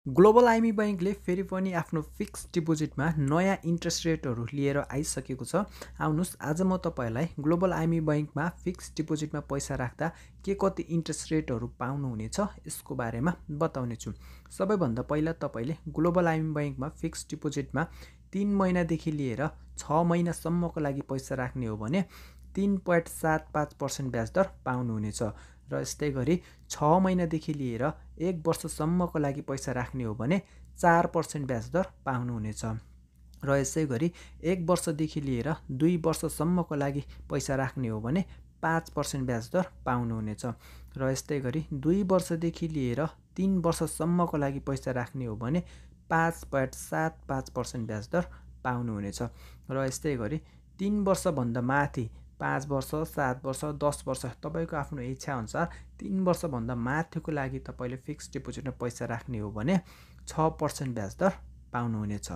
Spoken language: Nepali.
ग्लोबल आइमी बैंकले फेरि पनि आफ्नो फिक्स डिपोजिटमा नयाँ इन्ट्रेस्ट रेटहरू लिएर आइसकेको छ। आउनुहोस् आज म तपाईँलाई ग्लोबल आइमी बैंकमा फिक्स डिपोजिटमा पैसा राख्दा के कति इन्ट्रेस्ट रेटहरू पाउनुहुनेछ यसको बारेमा बताउने छु। सबैभन्दा पहिला तपाईँले ग्लोबल आइमी बैंकमा फिक्स डिपोजिटमा 3 महिनादेखि लिएर 6 महिनासम्मको लागि पैसा राख्ने हो भने 3.75% ब्याज दर पाउनुहुनेछ र यस्तै गरी 6 महिनादेखि लिएर 1 वर्षसम्मको लागि पैसा राख्ने हो भने 4% ब्याज दर पाउनुहुनेछ र यसै गरी 1 वर्षदेखि लिएर 2 वर्षसम्मको लागि पैसा राख्ने हो भने 5% ब्याज दर पाउनुहुनेछ र यस्तै गरी 2 वर्षदेखि लिएर 3 वर्षसम्मको लागि पैसा राख्ने हो भने 5.75% ब्याज दर पाउनुहुनेछ र यस्तै गरी 3 वर्षभन्दा माथि 5 वर्ष, 7 वर्ष, 10 वर्ष तपाईँको आफ्नो इच्छा अनुसार 3 वर्षभन्दा माथिको लागि तपाईँले फिक्स डिपोजिटमा पैसा राख्ने हो भने 6% ब्याज दर पाउनुहुनेछ।